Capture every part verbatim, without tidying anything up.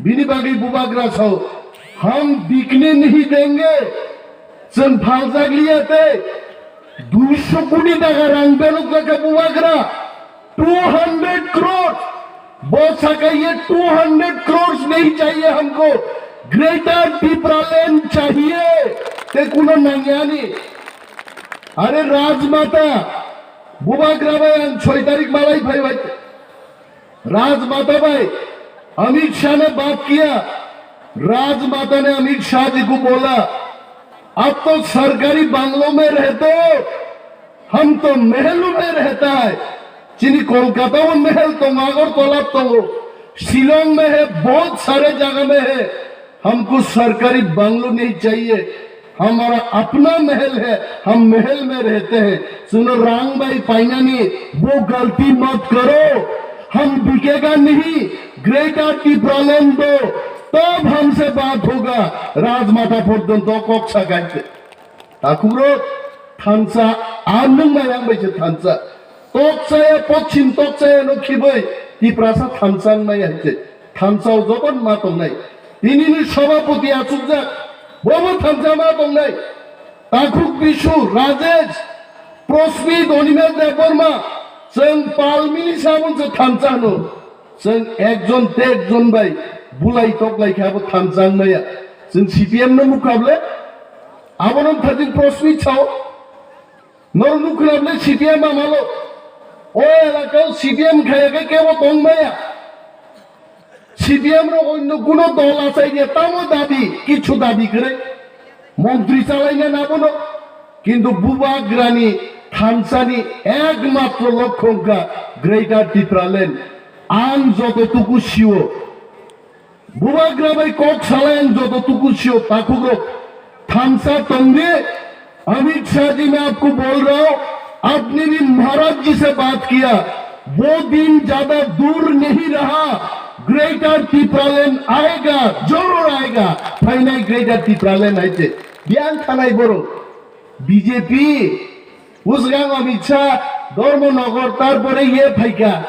Bini bagwi bubagra sao, "Hum bikne nahi denge." Chwng phaljak liya tei duiso koti taka rang belok jakha bubagra. Two hundred crores. Bo saka ye two hundred crores nahi chahiye humko. Greater Tipraland chahiye. Te kuno nangyani. Are Rajmata. Bubagra bai ang soi tarik malai phai bai. राजमाता भाई, अमित शाह ने बात किया। राजमाता ने अमित शाह जी को बोला, "आप तो सरकारी बंगलों में रहते हो, हम तो महलों में रहता है।" Chini Kolkata o mehel tongo, Agartala tongo, Shillong mein hai, bahut sare jaga mein hai. हमको सरकारी बंगलो नहीं चाहिए, हमारा अपना महल है, हम महल में रहते हैं। Chwngno rang bai painani, वो गलती मत करो, हम बिकेगा नहीं, Greater Tipraland दो, तब हमसे बात होगा। Rajmata porjonto kok sakai. Takhukrok thansa, a nwng bai ang bai se thansa. Tokchaya, pochim tokchaya no khibai Tiprasa thansa wng maya hai se. Thansa o joto ma tongnai. Tinini sabhapati achukjak, bobo thansa ma tongnai. Takhuk Bisu, Rajesh, Prosmit, Animesh Debbarma, chwng palmini sabon se thansa hwno. Chwng ekjon te ekjon bai bulai toklai khe abo thansa wng maya. Chwng C P M no mukha ble? Abono thajin Prosmit sao. Nor nukhrable C P M amalo. O elakao C P M khayakhe kebo tongmaya. C P M rok onno kuno dol achai dia, tamo dabi, kichu dabi kwrwi. Montri chalaina nabono. Kintu bubagrani thansani ekmatro lokho wngkha Greater Tipraland. Ang joto tuku sio. Bubagra bai kok salai ang joto tuku sio takhukrok. Thansa tongdi, Amit शाह जी, मैं आपको बोल रहा हूं, आपने भी महाराज जी से बात किया, वो दिन ज्यादा दूर नहीं रहा, Greater Tipraland आएगा, जरूर आएगा। Phainai Greater Tipraland hai se. Biyang thanai borok. B J P, Bwswk ang Amit Shah, Dharmanagar, tarpore ye phaikha.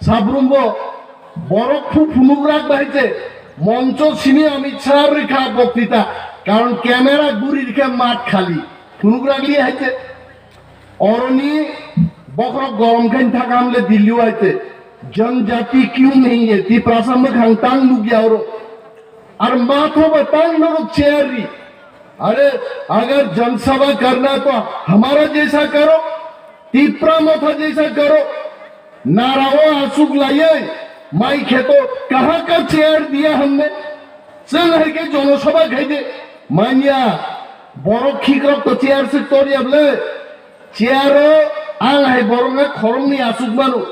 Sabrumbo borok phu phunukrak bahai se, moncho simi Amit Shah rikha boktita, karon camera guri rikha mat khali. Phunukrak liya hai se. Oroni bokhorok gorom khain thakam le Delhi hai se. Janjati kyun nahi hai? Tiprasa mwkhang tang nukya oro. Ar matho ba tang norok chair ri. अरे, अगर जनसभा करना है तो हमारा जैसा करो, Tipra Motha जैसा करो। Narao asuk laiye, mai kheto, kaha ka chair diya humne? Chwng hai khe jonosabha khai de. Manya, borok khikrok to chair se toriya ble. Chair o ang hai borok na khoroknwi asuk mano.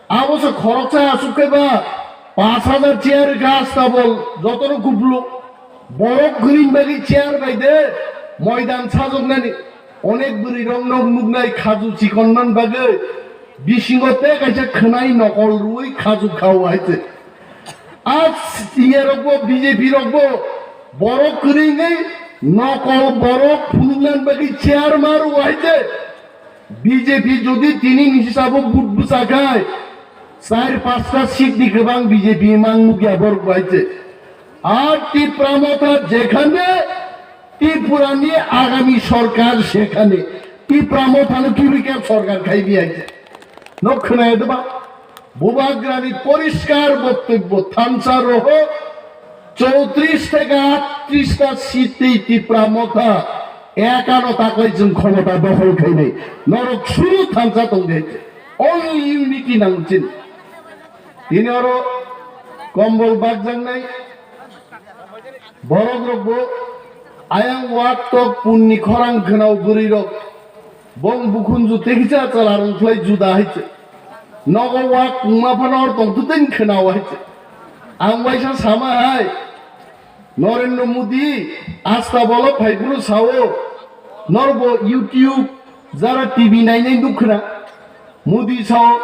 Abo se khoroksa asuk khe ba pash hajar chair kha astabol jotono kupuluk. Borok kwrwini bagwi chair bai de moidan sajoknani. Onek bwrwi rok nok nuknai khaju chikon man bagwi bisingo tei kaisa khwnai nokol rwui khaju khao hai se. A siyarokbo B J P rokbo borok kwrwngwi nokol borok phunuknani bagwi chair ma rwo hai se. B J P jodi tini ni hisabo vote bwchakhai, char pasta seat ni kwbang B J P mang nukya borok bai se. Ar Tipra Motha jekhane Tripura ni agami sorkar sekhane Tipra Motha no kibi khe sorkar khai bi hai se. Nok khwnaya de ba? Bubagrani poriskar boktobbo, thansa roho chowtrish theke aattrish ta seat twi Tipra Motha ekano taklai chwng khomota dokhol khainai. Norok suru thansa tongdi hai se. Only unity nango chini. Tini oro kombol bakjaknai borok rokbo ayang wak tok punni khorang khwnao bwrwi rok. Bong bukhunju tekisa chwla rwngkhlai juda hai se. Nogo wak wngma phano hor tong twtwin khwnao hai se. Ang waisa sama hai, Narendra Modi asta bolo phaiphuru sao, norbo YouTube jara T V nainai nukkhna. Modi sao,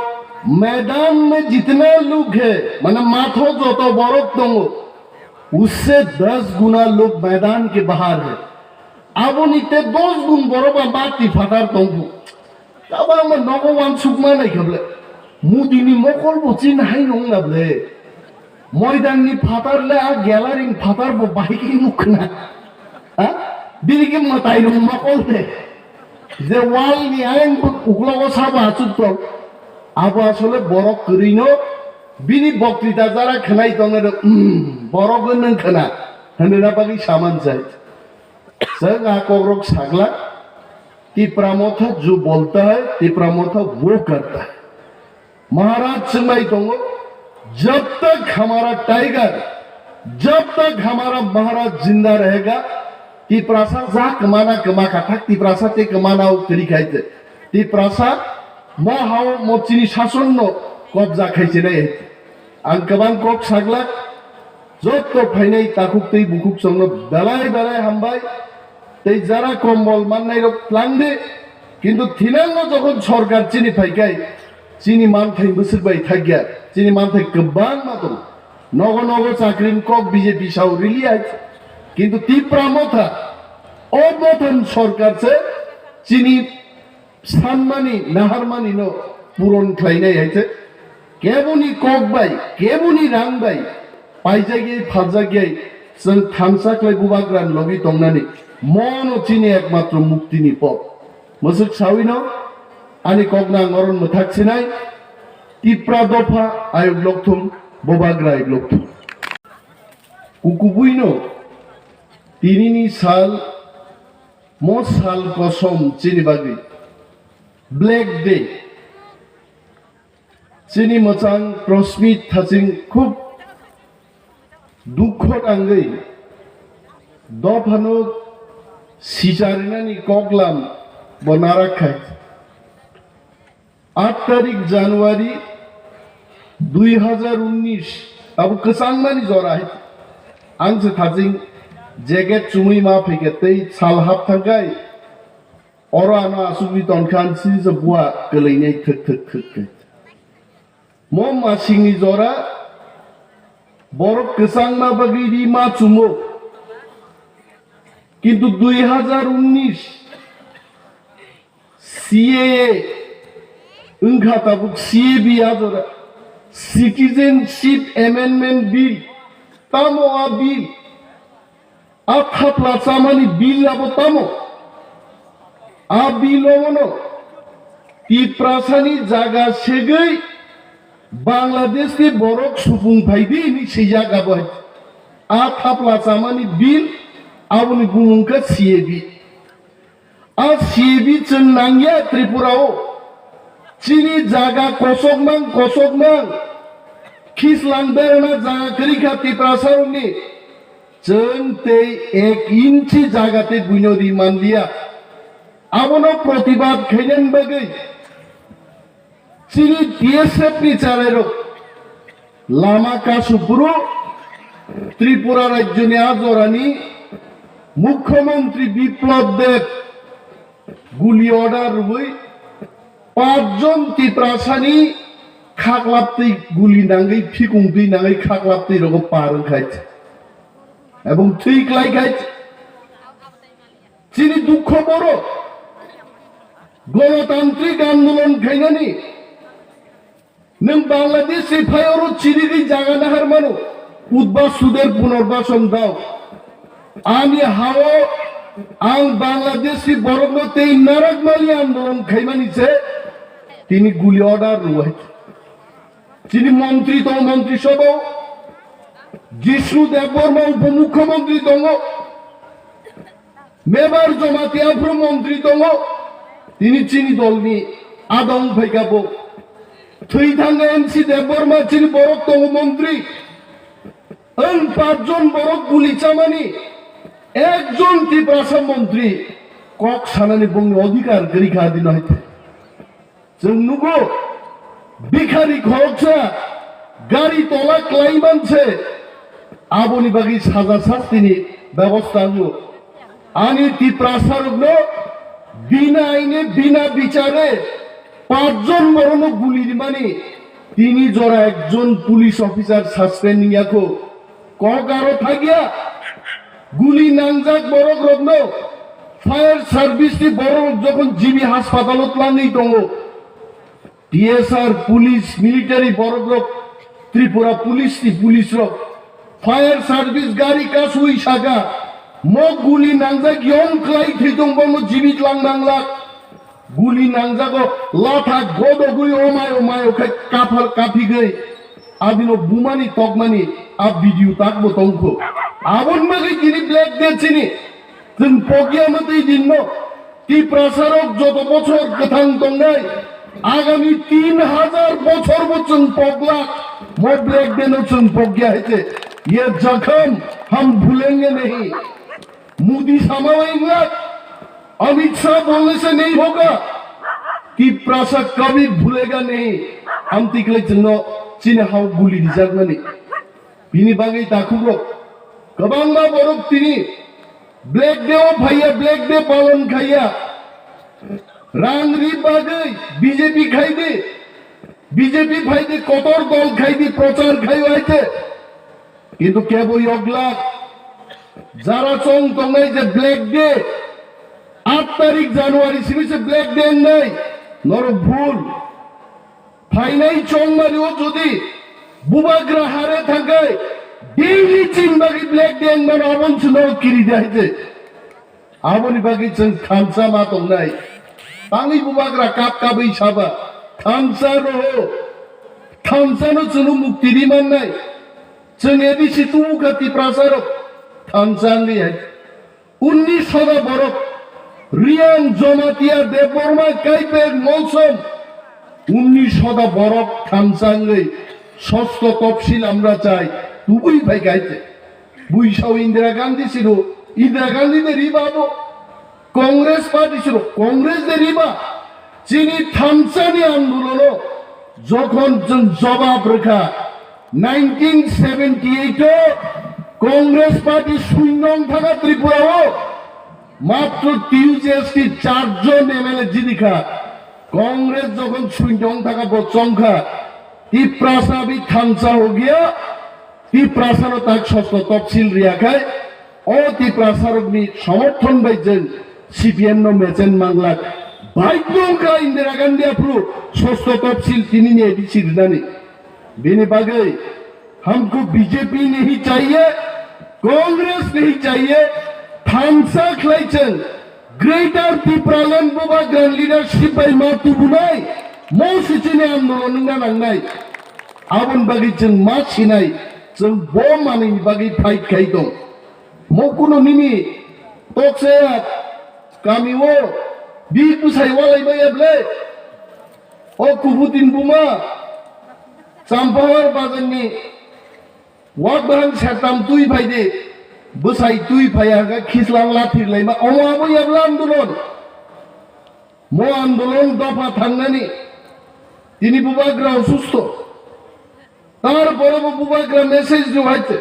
"मैदान में जितना लोग है, mane matho joto borok tongo, उससे दस गुना लोग मैदान के बाहर है।" Aboni te dos gun borok ba mati phatar tongo. Tabangma nogo wansukma nai khe ble. Mudini mokol bo chin hai nong na ble. Moidanni phatar le a gelaring phatar bo bahai khe nuk khna. Ha? Bini khe mwtai rwng mokol de. Je wall ni ayang uklogo sabo achuk tong. Abo asole borok kwrwi no bini boktwita jara khwnai tong nai rok, "Hmm, borok no nwng khna," hwnwi na bagwi saman sai. Chwng a kokrok sagla, "Tipra Motha jo bolta hai, Tipra Motha wo karta hai." Maharaj chwngbai tongo, "Jab tak hamara tiger, jab tak hamara Maharaj jinda rahega, Tiprasa ja kwmana kwma kha thak, Tiprasa te kwmana o kwrwi khai te. Tiprasa mo hao mo chini sason no kobja khai se nai." Ang kwbang kok saglak, jotto phainai takhuk tei bukhuk chwngno belai belai hambai. Tei jara kombol mannai rok tlang de, kintu thinango jokhon sorkar chini phaikai, chini manthai bwswk bai thakya, chini manthai kwbangma tongo. Nogo nogo chakrini kok B J P sao rili hai, kintu Tipra Motha, o Mothan sorkar se chini sanmani, naharmani no puron khlainai hai se. Keboni kok bai, keboni rang bai, paijagwi, phaljakgwi, chwng thansa khlai bubagra logi tongnani, mono chini ekmatro muktini pok. Mwswk sawino, ani kokno ang oron mwthak sinai, Tipra dopha ayuk lokthum, bubagra ayuk lokthum. Kukubuino, tinini sal, mo sal kosom chini bagwi. Black Day. Chini mwchang Prosmit Thaching khub dukho nangwi dophano sicharinani koklam bo narak khai. Aat tarik January dui hazar unnish, abo kwchangmani jora hai. Ang se Thaching jacket chumui ma phaikhe tei sal hap thangkhai. Oro ano asugwi tongkha, ang sini se bua kwlwinai thwk thwk thwk khe. Mo masingni jora borok kwchangma bagwi ri ma chumo. Kintu dui hazar unnish C A A wngkha tabuk C A B a jora, Citizenship Amendment Bill, tamo a bill? A thapla chamani bill abo tamo? A bill omono Tiprasani jaga segwi Bangladesh ni borok supung phai di hinwi swijak abo hai. A thapla chamani bill aboni bumung kha C A B. A C A B chwng nangya Tripura o. Chini jaga kosokmang kosokmang khislang berana jaga kwrwi kha Tiprasa rokni. Chwng tei ek inchi jaga tei buino ri manliya. Abono protibad khainani bagwi chini B S F ni chalairok lama kasu phuru Tripura rajyoni a jorani Mukhyamantri Biplab Deb guli order rwui pachjon Tiprasani khaklap twi guli nangwi, phikung twi nangwi khaklap twi rogo par wngkhai. Ebong thwi klai khai. Chini dukho boro. Gonotantrik andolon khainani. Nwng Bangladesh ni phai oro chirigwi jaga nahar mano. Udbas suder punarbason dao. Ani hao ang Bangladesh ni borokno tei narak mali andolon khaimani se tini guli order rwai. Chini montri tongo, montri sabha o Jishnu Debbarma upomukhyamantri tongo. Mebar Jamatia aphuru montri tongo, tini chini dolni adong phaikha bo. Thwi thangkha M C Debbarma chini borok tongo montri. Ang pachjon borok guli chamani, ekjon Tiprasa montri kok sanani bongni odhikar kwrwi kha dino hai. Chwng nugo, bikhari khoroksa gari tola klai manse, aboni bagwi saja sastini bebosta wngo. Ani Tiprasarokno bina aine, bina bichare pachjon borokno guli rimani, tini jora ekjon police officer suspend wngya kho. Kok aro thakya, guli nangjak borok rokno fire service ni borok rok jokhon G B hospital o tlangwi tongo, T S R, police, military borok rok Tripura police ni police rok fire service gari kasui saka, mo guli nangjak yong klai thwi tong bono jibit lang nanglak. Guli nangjago latha godogwi omai omai okhai kaphal kaphigwi abino bumani tokmani a video takbo tongkho. Abon bagwi tini Black Day chini chwng pogya mwtwi dinno. Tiprasarok joto bochor kwthang tongnai, agami tin hajar bochorbo chwng poglak, mo Black Day no chwng pogya hai se, ye zakham hum bhulenge nahi. Modi sama wngla, Amit Shah bolne se nahi hoga, Tiprasa kabhi bhulega nahi. Amtwi kwlai chwngno chini hao guli rijakmani. Bini bagwi takhukrok kwbangma borok tini Black Day o phaiya, Black Day palon khaiya. Rang ri bagwi B J P khai di, B J P phai di, kotor dol khai di, prochar khai o hai te. Kintu kebo yoglak, jara chong tongnai je Black Day, aat tarik January simi se Black Day wngnai, norok bhul. Phainai chongmani o jodi bubagra hare thangkhai, daily chin bagwi Black Day wngmano abon se norok kiri de hai je. Aboni bagwi chwng thansa ma tongnai. Tangwi bubagra kap kabwi saba, thansa roho, thansa no chwngno mukti ri mannai. Chwng A D C tubu kha Tiprasa rok thansa wngwi hai. Unnish hoda borok Riyang, Jamatia, Debbarma, Kaipek, Molsom, unnish hoda borok thansa wngwi sosto topsil amra chai tubui phai khaite. Buisao Indira Gandhi siro, Indira Gandhi de riba abo, Congress party siro, Congress de riba. Chini thansani andolono jokhon chwng jobab rwkha, nineteen seventy eight o Congress party suinong thanga Tripura o matro T U J S T char jon M L A jidikha. Congress jokhon suinong thanga bo chongkha, Tiprasa bhi thansa ho gaya, Tiprasa no tak sosto topsil riya khai, o Tiprasa rok ni somorthon bai jeng C P M no mechen manglak. Bhaidyo wngkha Indira Gandhi aphuru sosto topsil tini ni A D C rinani. Bini bagwi हमको B J P नहीं चाहिए, Congress नहीं चाहिए, thansa khlai cheng Greater Tipraland bubagra leadership bai ma tubunai, mo sichini andolon wngna nangnai. Aboni bagwi chwng ma sinai, chwng bo manwi bagwi fight khai tong. Mo kuno nini toksa ya kami o bi bwsai walai maya ble. O kubutin buma Champahar bazarni wak bahang sertam twi phaidi, bwsai twi phaiya khe khislang laphir laima, omo abo yabla andolon. Mo andolon dopha thangnani, tini bubagra osusto. Tarpore bo bubagra message rw hai se.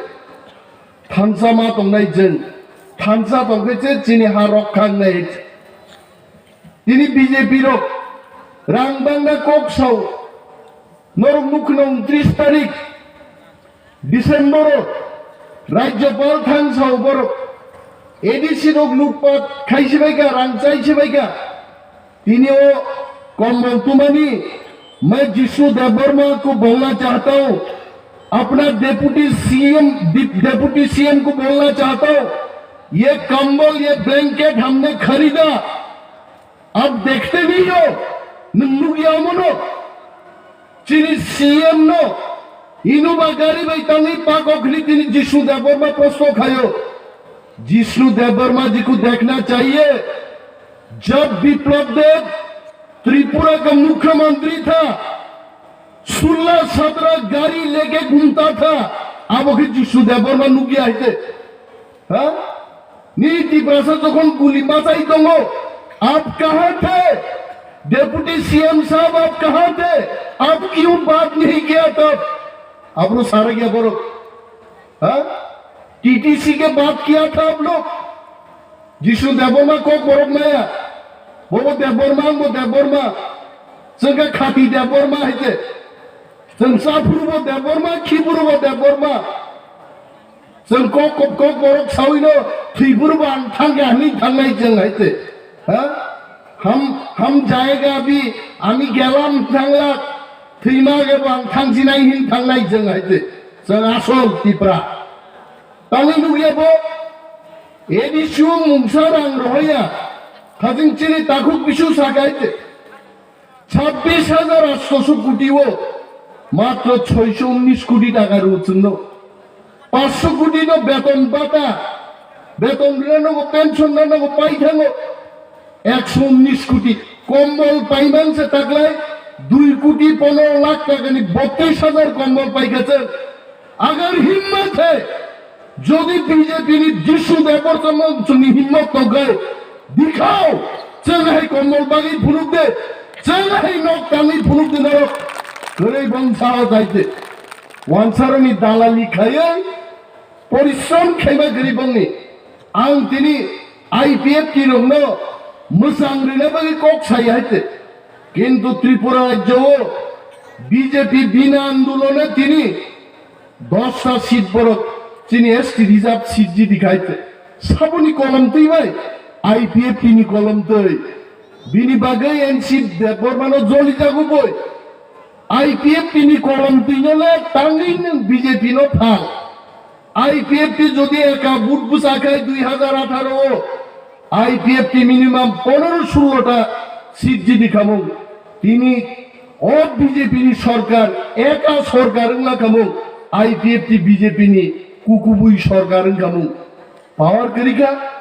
Thansa ma tongnai jeng, thansa tongkhe se chini ha rok khangnai. Tini B J P rok rang bangna kok sao. Norok nukno untris tarik December o Rajyapal thang sao borok A D C rok lutpat khai se bai kha, rang chai se bai kha. Tini o kombol tumani, मैं जिष्णु देववर्मा को बोलना चाहता हूँ, अपना deputy CM, डि-, deputy CM को बोलना चाहता हूँ, ये कंबल, ये ब्लैंकेट हमने खरीदा, अब देखते नहीं हो, nung nugya mono, chini C M no, Innova gari bai tangwi pakok hini tini Jishnu Debbarma proshno khayo. Jishnu Debbarma ji ko dekhna chahiye, jab Biplab Deb Tripura ka mukhyamantri tha, sullah satara gari leke ghumta tha, abo khe Jishnu Debbarma nugya haite. Ha? Ni Tiprasa jokhon guli machai tongo, "Aap kahan the? Deputy C M sahab, aap kahan the? Aap kyun baat nahi kiya tab?" Abro sara gaya borok. Ha? T T C ke baat kiya tha aap log? Jishnu Debbarma kok borok maya. Bobo Debbarma, angbo Debbarma. Chwng khe khati Debbarma hai khe. Chwng chaphuru bo Debbarma, khiburu bo Debbarma. Chwng kok, kok, kok borok sawino thwiburu bo ang thangkha hinwi thangnai chwng hai se. Ha? Ham, ham jayega abhi, ami gelam thanglak. Thwima khe bo ang thangsinai hin thangnai chwng hai twi. Chwng asol Tipra. Tangwi nukya bo A D C o mungsa rang rohorya. Khajing chini takhuk bisu sakai twi. Chabbish hajar atshosho koti o matro soisho unnish koti taka rw chwngno. Pansho koti no beton bata, beton rwna nango, pension rwna nango, pai thango. Ekso unnish koti kombol paiman se taklai, dui koti pondro lakh taka ni botris hajar kombol paikha chwng. Agar himmat hai, jodi B J P ni Dishu Debbarma chwngni himmat tongkhe, dikhao, chwng hai kombol bagwi phunuk de, chwng hai nok tangwi phunuk de norok. Kwrwi bong sao jaite. Wansaroni dalali khaiwi, porishrom khaima kwrwi bongni. Ang tini I P F T rokno mwchang rwna bagwi kok sai hai twi. Kintu Tripura rajyo o B J P bina andolone tini dosta seat borok chini S T reserve seat jidi khai twi. Saboni kolom twi bai I P F T ni kolom twi. Bini bagwi N C Debbarma no joli jago boi. I P F T ni kolom twino le tangwi nwng B J P no phal. I P F T jodi eka vote bwsa khai dui hajar atharo o, I P F T minimum pondro sullo ta seat jidi khamung. Tini o B J P ni sorkar, eka sorkar wngla khamung, I P F T B J P ni kukubui sorkar wng khamung. Power kwrwi kha,